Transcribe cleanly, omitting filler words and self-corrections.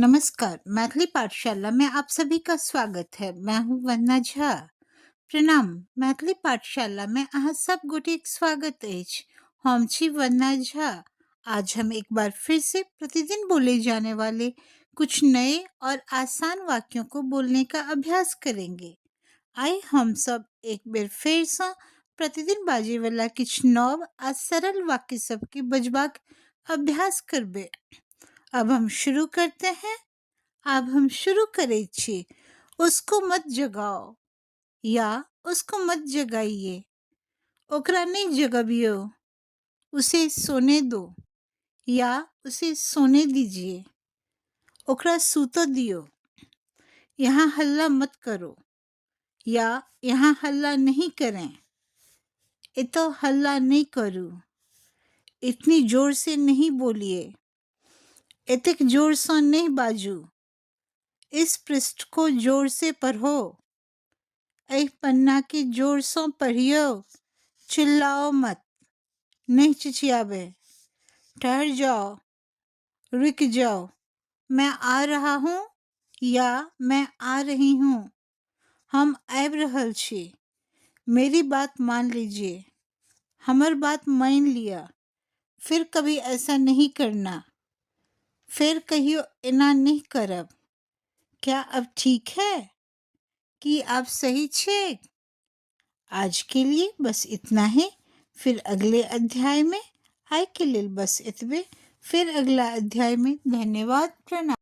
नमस्कार, मैथिली पाठशाला में आप सभी का स्वागत है। मैं हूं वंदना झा। प्रणाम, मैथिली पाठशाला में अहाँ सब गोटेक स्वागत अछि। हम छी वंदना झा। आज हम एक बार फिर से प्रतिदिन बोले जाने वाले कुछ नए और आसान वाक्यों को बोलने का अभ्यास करेंगे। आइ हम सब एक बेर फेरसँ प्रतिदिन बाजैवला किछु नव आ सरल वाक्य सबके बजबाक अभ्यास करबै। अब हम शुरू करते हैं। आब हम शुरू करै छी। उसको मत जगाओ या उसको मत जगाइए। ओकरा नहि जगबियौ। उसे सोने दो या उसे सोने दीजिए। ओकरा सूतऽ दियौ। यहाँ हल्ला मत करो या यहाँ हल्ला नहीं करें। एतऽ हल्ला नहि करू। इतनी जोर से नहीं बोलिए। एतेक जोरसँ नहि बाजू। इस पृष्ठ को जोर से पढ़ो। एहि पन्नाके जोरसँ पढ़ियौ। चिल्लाओ मत। नहि चिचियाबै। ठहर जाओ। रुकि जाओ। मैं आ रहा हूँ या मैं आ रही हूँ। हम आबि रहल छी। मेरी बात मान लीजिए। हमर बात मानि लिअ। फिर कभी ऐसा नहीं करना। फेर कहियो एना नहि करब। क्या अब ठीक है? की आब सही छैक? आज के लिए बस इतना ही। फिर अगले अध्याय में। आइ के लेल बस एतबे। फेर अगिला अध्याय में। धन्यवाद। प्रणाम।